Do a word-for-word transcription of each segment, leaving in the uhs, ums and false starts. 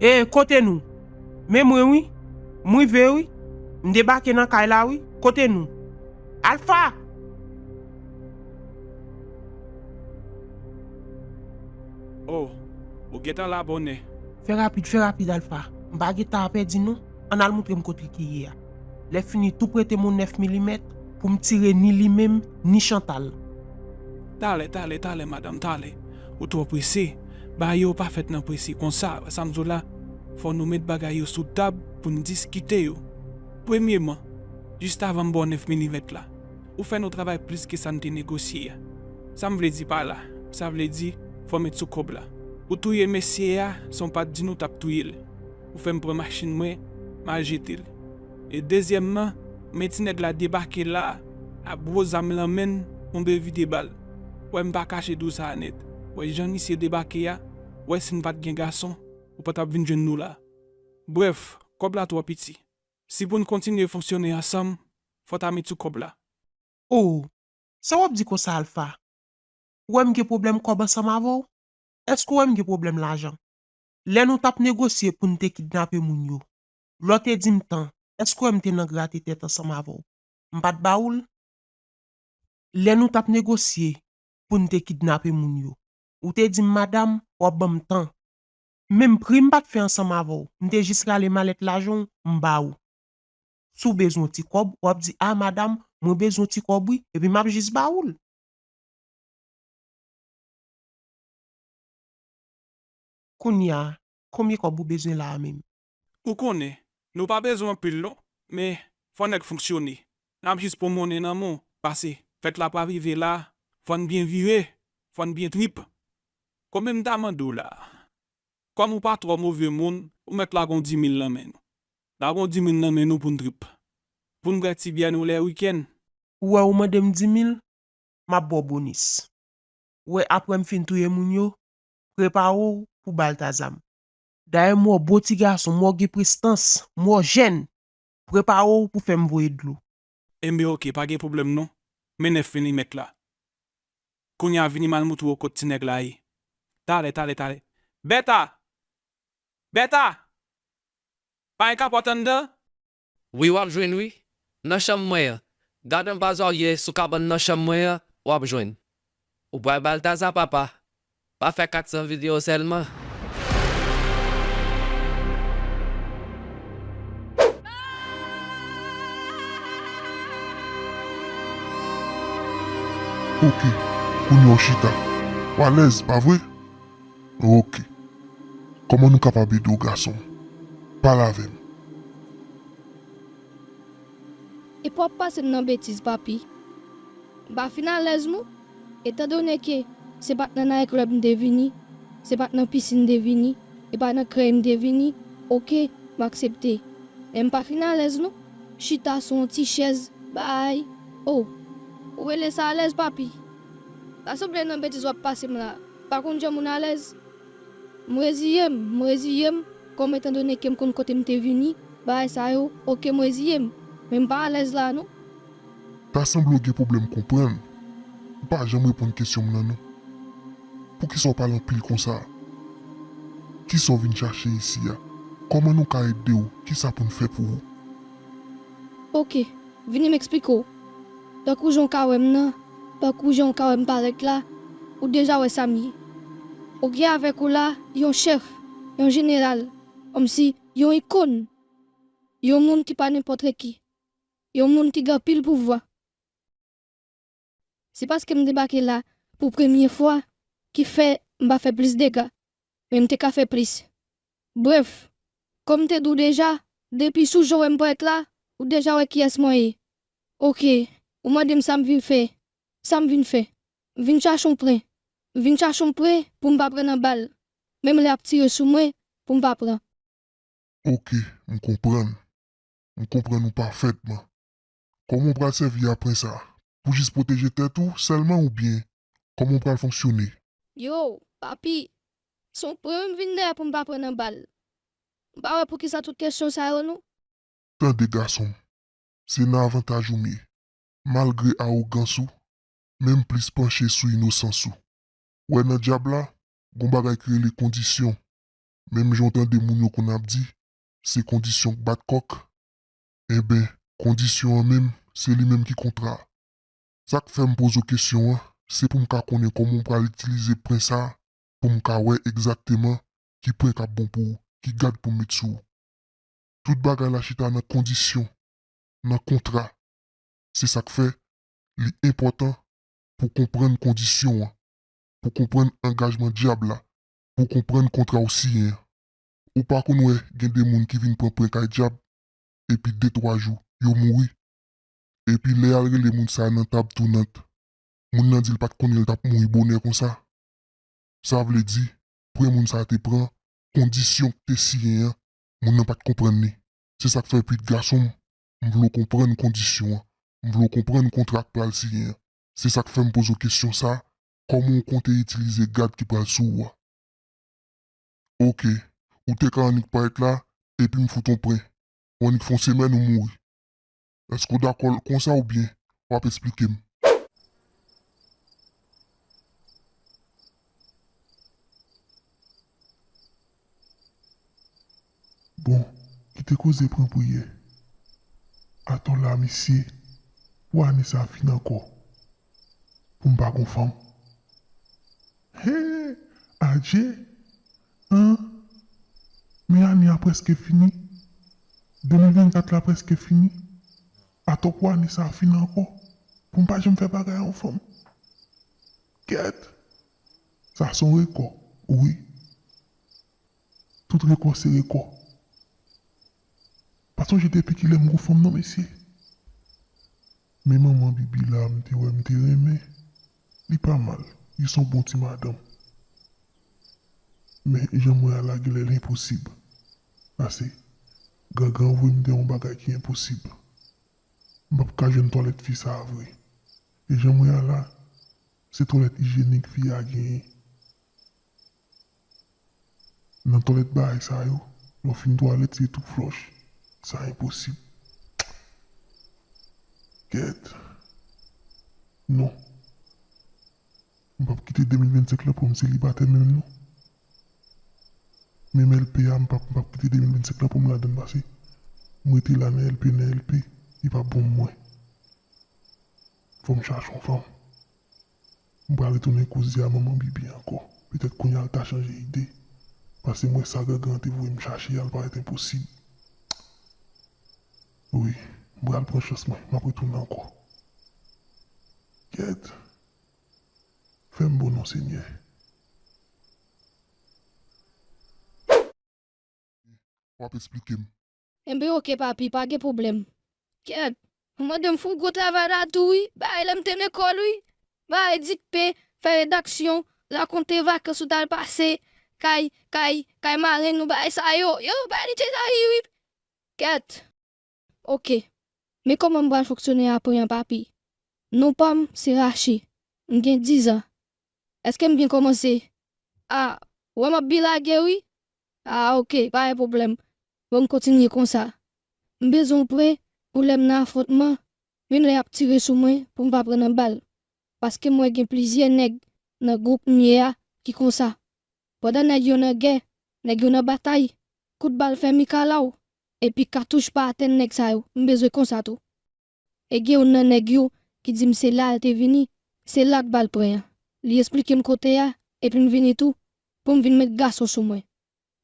E, kote nou? Men mwen wi. M rive wi. M debake nan kay la wi. Kote nou? Alfa! Oh, ou gentan la bonè. Fè rapid, fè rapid, Alfa. M pa gen tan a pèdi non. Ann al montre m kote l ki ye a. Lèfini tou prete m yon nèf milimèt pou m tire ni li menm, ni Chantal. Talè, talè, talè, madanm, talè. Ou twò prese. Bagay yo pa fèt nan prese konsa, sa m di w la. Fò nou met bagay yo sou tab pou n diskite yo. Premyeman, jis avan m ba w nèf milimèt la, ou fè nou travay plis ke sa n te negosye a. Sa m vle di pa la, sa vle di, fò met sou kòb la. Ou touye mesye a san w pa t di nou w t ap touye l. Ou fè m pran machin mwen, m al jete l. E dezyèmman, men ti nèg la debake la, ak gwo zam lan men l, tonbe vide bal. Wè m pa kache di w sa a nèt. Wè jan misye debake a, wè si n pa t gen gason, ou pa t ap vin jwenn nou la. Brèf, kòb la twò piti. Si pou n kontinye fonksyone ansanm, fò w ta met sou kòb la. Oh, sa w ap di konsa, Alfa? Ou wè m gen pwoblèm kòb ansanm avè w? Èske w wè m gen pwoblèm lajan? Lè nou t ap negosye pou n te kidnape moun yo, lè w te di m tan, èske w wè m te nan grate tèt ansanm avè w? M pa t ba ou l? Lè nou t ap negosye pou n te kidnape moun yo, ou te di m, madanm, w ap ban m tan. Menm pri m pa t fè ansanm avè w, m te jis rale malèt lajan w, m ba ou. Si w bezwen yon ti kòb, w ap di, a, madanm, mwen bezwen yon ti kòb wi, epi m ap jis ba ou l. Kounye a, konbyen kòb ou bezwen la a menm? Ou konnen, nou pa bezwen anpil non, men fò nèg fonksyone. N ap jis pran monnen nan men w, pase fèt la pa rive la, fò n byen vire, fò n byen trip. Konbyen m ta mande w la? Kòm ou pa twò move moun, ou mèt lage yon di mil nan men nou. Lage yon di mil nan men nou pou n trip. Pou n bwè ti byè nou lè wikenn. Ou wè ou mande m di mil, m ap ba w bonis. Wè apre m fin touye moun yo, prepare w pou Baltaza m. Dayè m wè w bon ti gason, m wè w gen prestans, m wè w jèn. Prepare w pou fè m voye dlo. Enben oke, pa gen pwoblèm non. Men nèf milimèt la. Kounye a vini m al moutre w kot ti nèg la ye. Talè, talè, talè. Bèta! Bèta! Pa gen kapòt anndan? Wi, w ap jwenn wi. Nan chanm mwen an. Gad anba zòrye sou kabann nan chanm mwen an, w ap jwenn. Ou pral Baltaza, papa. Pa fè kat san videyo sèlman. Oke, kounye a w chita. W alèz, pa vre? Oke. Kòman nou kapab ede w, gason m? Pale avè m. Epi w ap pase m nan betiz, papi. M pa fin alèz non. Etandone ke se pa t nan night club m te vini, se pa t nan pisin m te vini, e pa nan krèy m te vini, oke, m aksepte. Men m pa fin alèz non. Chita sou yon ti chèz, bay, o, ou rele sa alèz, papi? Ta sanble nan betiz w ap pase m la. M pa konn jan moun alèz. M reziye m, m reziye m, kòm etandone ke m konn kote m te vini, bagay sa yo, oke, m reziye m, men m pa alèz la non. Ta sanble w gen pwoblèm konprann. Ou pa janm reponn kesyon m nan non. Poukisa w pale anpil konsa? Kisa w vin chache isi a? Kòman nou ka ede w? Kisa pou n fè pou ou? Oke. Vini m eksplike w. Tankou jan w ka wè m nan, tankou jan w ka wè m parèt la, ou deja wè sa m ye. Ou gen avèk ou la yon chèf, yon jeneral, kòmsi yon ikòn, yon moun ki pa nenpòt ki, yon moun ki gen anpil pouvwa. Se paske m debake la pou premye fwa ki fè m pa fè plis dega, men m te ka fè plis. Brèf, kòm m te di w deja, depi sou jan w wè m parèt la, ou deja wè kiyès mwen ye. Oke, ou mande m sa m vin fè. Sa m vin fè? M vin chache yon pwen. M vin chache yon pwen pou m pa pran nan bal. Menm lè y ap tire sou mwen, pou m pa pran. Oke, m konprann. M konprann ou pafètman. Kòman w pral sèvi a pwen sa a? Pou jis pwoteje tèt ou sèlman oubyen kòman w pral fonksyone? Yo, papi, se yon pwen wi m vin dèyè pou m pa pran nan bal. M pa wè poukisa tout kesyon sa yo non. Tande, gason m, se nan avantaj ou m ye. Malgre awogans ou, men m plis panche sou inosans ou. Wè nan dyab la, gon bagay ki rele kondisyon. Menm jan w tande moun yo konn ap di, se kondisyon k bat kòk. Enben, kondisyon an menm, se li menm ki kontra a. Sa k fè m poze w kesyon an, se pou m ka konnen kòman w pral itilize pwen sa a, pou m ka wè egzakteman ki pwen k ap bon pou ou, ki gad pou m met sou ou. Tout bagay la chita nan kondisyon, nan kontra. Se sa k fè li enpòtan pou w konprann kondisyon an, pou w konprann angajman dyab la, pou w konprann kontra w siyen an. Ou pa konn wè gen de moun ki vin pran pwen kay dyab, epi de twa jou, yo mouri. Epi lè y al rele moun sa a nan tab tounant, moun nan di l pa t konnen l t ap mouri bonè konsa. Sa vle di, pwen moun sa a te pran, kondisyon k te siyen an, moun nan pa t konprann li. Se sa k fè pitit gason m, m vle w konprann kondisyon an, m vle w konprann kontra k pral siyen an. Se sa k fè m poze w kesyon sa a, kòman w konte itilize gad ki pral sou ou a? Oke, ou te ka annik parèt la, epi m fout on pwen. Ou annik fè on semèn ou mouri. Èske w dakò l konsa oubyen w ap esplike m? Bon, kite koze pran priyè. Atò la, mesye, pou ane sa a fin ankò, pou m pa gon fanm. He, adje, an, men ane a prèske fini. De mil vennkat la prèske fini. Atò pou ane sa a fin ankò, pou m pa janm fè bagay a yon fanm. Kèt! Sa se yon rekò, wi. Tout rekò se rekò. Pa sonje depi kilè m gon fanm non, mesye. Men manman Bibi la, m te wè, m te renmen. Li pa mal. Li se yon bon ti madanm. Men jan m wè a la, genlè l enposib. Pase, gangan vre m te yon bagay ki enposib. M p ap ka jwenn twalèt fi sa a vre. E jan m wè a la, se twalèt ijyenik fi a genyen. Nan twalèt bagay sa yo, lè w fin twalèt, se tou flòch. Sa enposib. Kèt. Non. M p ap kite de mil vennsenk lan pou m selibatè menm non. Menm L P a, m p ap, m p ap kite de mil vennsenk lan pou m ladann pase. M rete la nan L P, nan L P, li p ap bon pou mwen. Fò m chache yon fanm. M pral retounen koze a manman Bibi ankò. Petèt kounye a l ta chanje ide. Paske m wè sa gangan te voye m chache a, l parèt enposib. Wi, m pral pran chans mwen, m ap retounen ankò. Kèt! Fè m bon non, Senyè. W ap esplike m. Enben, oke, papi, pa gen pwoblèm. Kèt, ou mande m fè yon gwo travay la tou, wi. Bagay lè m te lekòl, wi. Bagay dikte, fè redaksyon, rakonte vakans ou t al pase, kay, kay, kay marenn nou, bagay sa yo. Yo, bagay li te rayi, wi. Kèt. Oke. Men kòman m pral fonksyone apre an, papi? Non pa m, se Rachi. M gen diz an. Èske m byen kòmanse? A, ou wè m ap byen lage wi. A, oke, pa gen pwoblèm. Bon, m kontinye konsa. M bezwen w pre pou lè m nan afwontman, men lè y ap tire sou mwen pou m pa pran nan bal. Paske m wè gen plizyè nèg nan gwoup m ye a ki konsa. Pandan nèg yo nan gè, nèg yo nan batay, kout bal fè mikalaw, epi katouch pa atenn nèg sa yo. M bezwen konsa tou. E gen youn nan nèg yo ki di m se la l te vini, se la k ba l pwen an. Li esplike m kote a, epi m vini tou, pou m vin met gason sou mwen.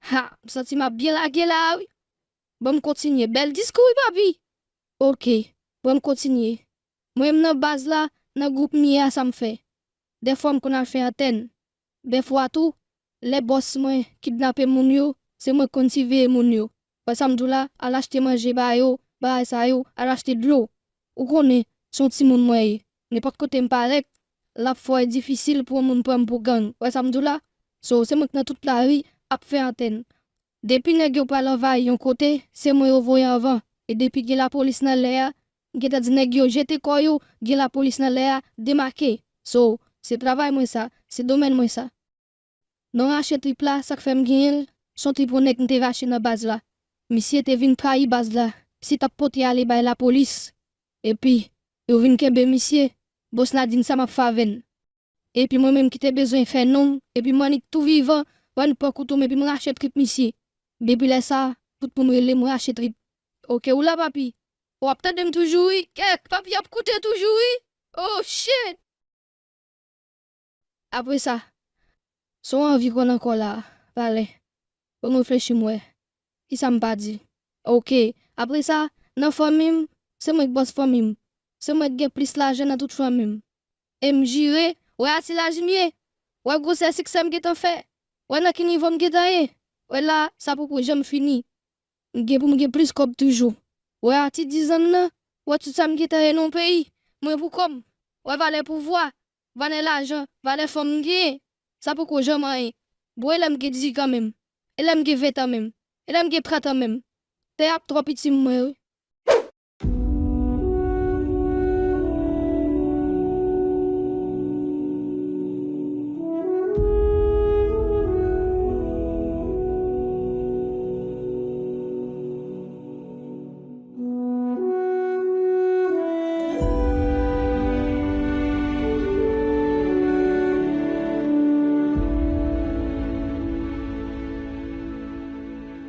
Ha, m santi m ap byen lage la a wi. Ban m kontinye. Bèl diskou wi, papi. Oke, ban m kontinye. Mwen menm nan baz la, nan gwoup m ye a, sa m fè? Dèfwa m konn al fè antèn. Dèfwa tou, lè bòs mwen kidnape moun yo, se mwen k konn siveye moun yo. Wè sa m di w la, al achte manje ba yo, bagay sa yo, al achte dlo. Ou konnen, se yon timoun mwen ye. Nenpòt kote m parèt, l ap fò e difisil pou yon moun pran m pou gang. Wè sa m di w la? So, se mwen k nan tout lari ap fè antèn. Depi nèg yo pral anvayi yon kote, se mwen yo voye anvan. E depi gen lapolis nan lè a, m gentan di nèg yo jete kò yo, gen lapolis nan lè a, demake. So, se travay mwen sa, se domèn mwen sa. Non rache trip la, sa k fè m genyen l, se yon trip yon nèg m te rache nan baz la. Misye te vin trayi baz la. Misye t ap pote ale bay lapolis. Epi, yo vin kenbe misye. Bòs la di n sa m ap fè avè n. Epi mwen menm ki te bezwen fè non m, epi m annik tou vivan, Wè, n pran kouto m epi m rache trip misye. Depi lè sa, tout moun rele m rache trip. Oke, ou la, papi? W ap tande m toujou, wi. Kèk, papi ap koute toujou, wi. Oh, shit! Apre sa, si w anvi konn ankò la, valè. Ban m reflechi m wè. Kisa m pa di? Oke. Apre sa, nan fanmi m, se mwen k bòs fanmi m. Se mwen k gen plis lajan nan tout fanmi m. E m jire, wè ati laj m ye. Wè gwosè siksè m gentan fè. Wè nan ki nivo m gentan ye. Wè la, sa poko janm fini. M gen pou m gen plis kòb toujou. Wè ati dizan m nan, wè tout sa m gentan ye nan yon peyi. Mwen pou kò m. Wè valè pouvwa, valè lajan, valè fanm m genyen. Sa poko janm anyen. Bon, e lè m gen dizuit an menm? E lè m gen ven tan menm? E lè m gen trant an menm? Tè a ap twò piti pou mwen, wi.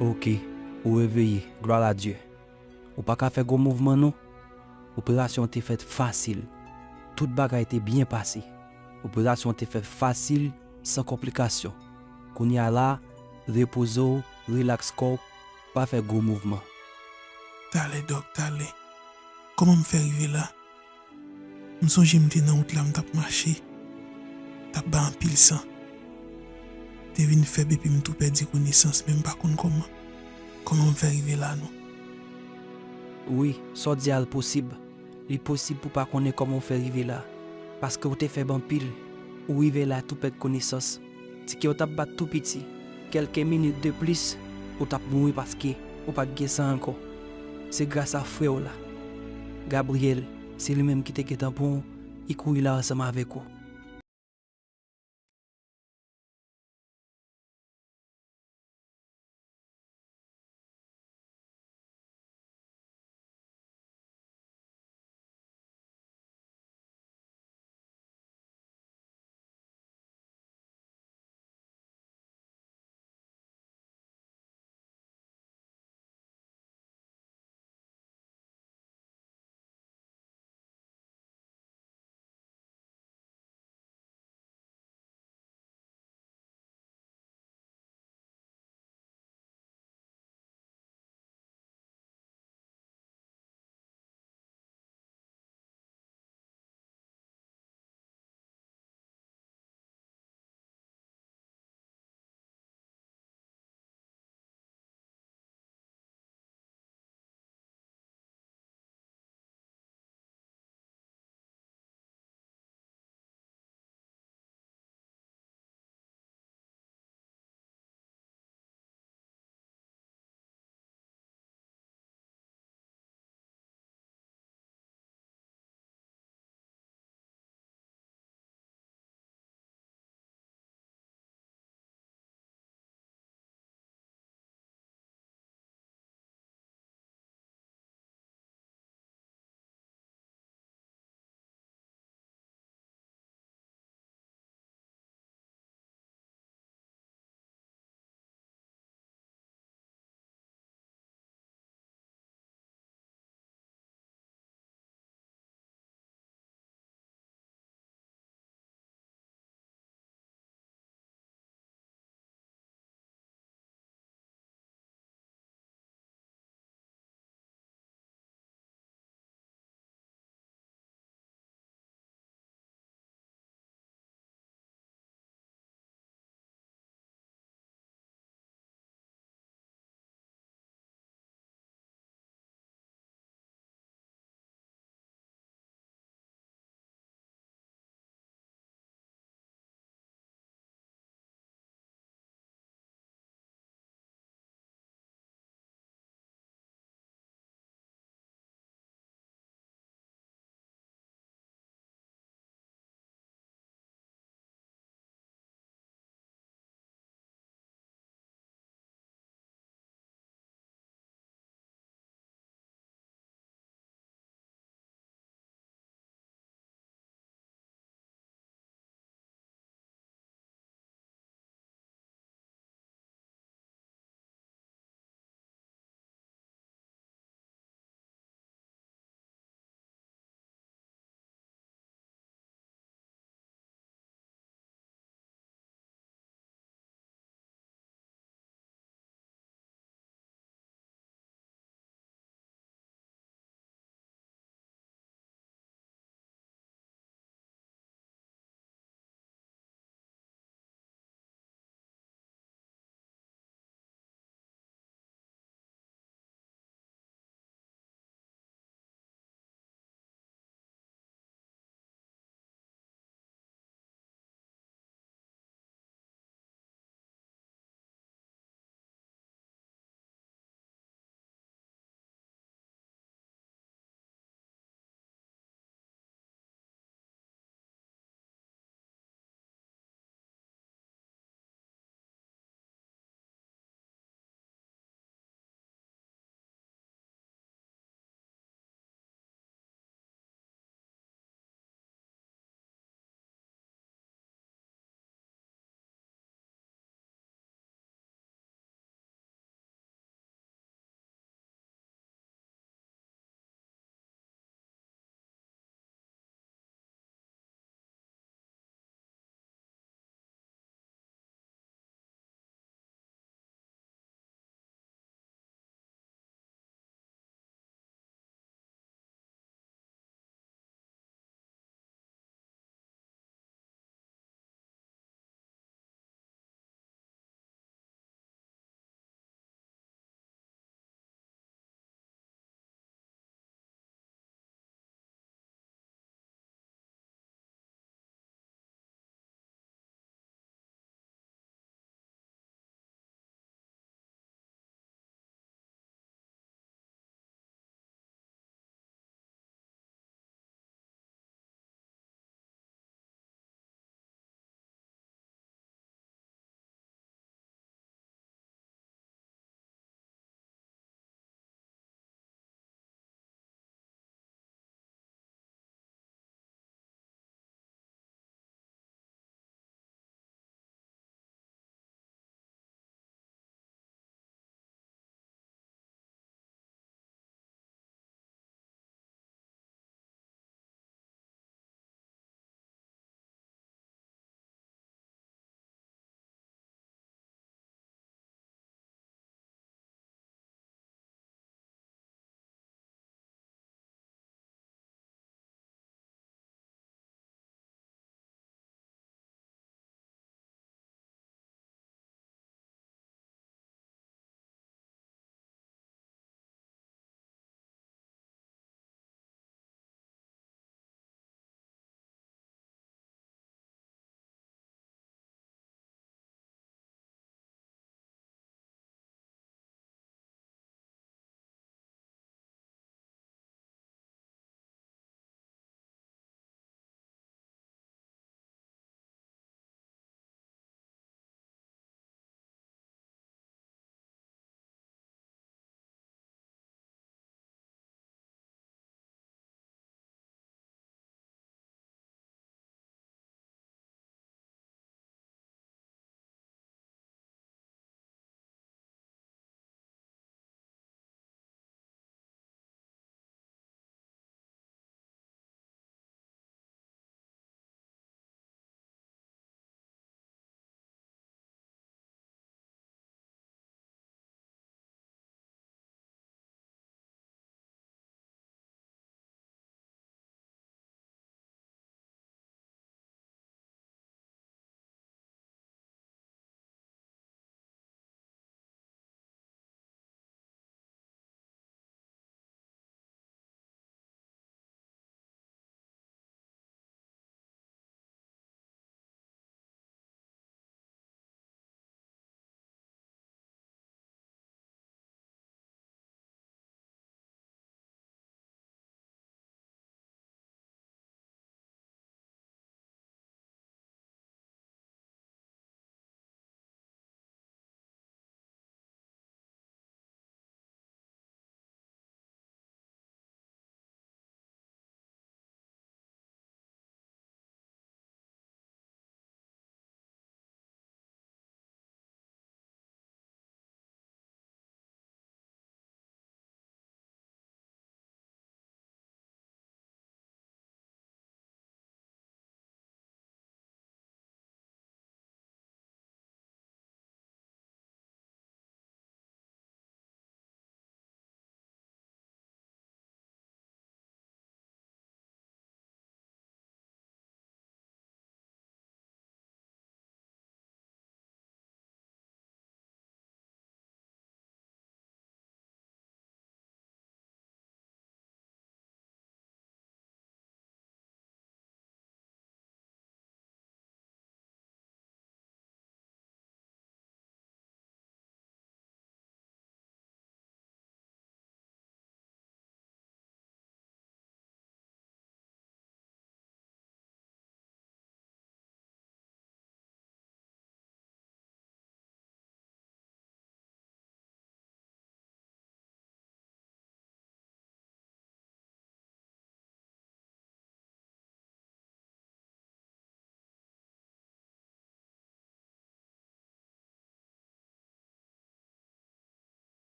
Oke, ou reveye, glwa a Dye. Ou pa ka fè gwo mouvman non. Operasyon an te fèt fasil. Tout bagay te byen pase. Operasyon an te fèt fasil, san konplikasyon. Kounye a la, repoze w, rilaks kò w, pa fè gwo mouvman. Talè, Dòk, talè. Kòman m fè rive la? M sonje m te nan wout la, m t ap mache, t ap bay anpil san. Te vin fèb epi m tou pèdi konesans, men m pa konn kòman. Kòman m fè rive la non? Wi, sa w di a l posib. Li posib pou w pa konnen kòman w fè rive la. Paske w te fèb anpil, ou rive la tou pèd konesans. Ti kè w t ap bat tou piti. Kèlke minit de plis, ou t ap mouri paske ou pa t gen san ankò. Se gras a frè w la, Gabriel, se li menm ki te gen tanpon, li kouri la ansanm avèk ou.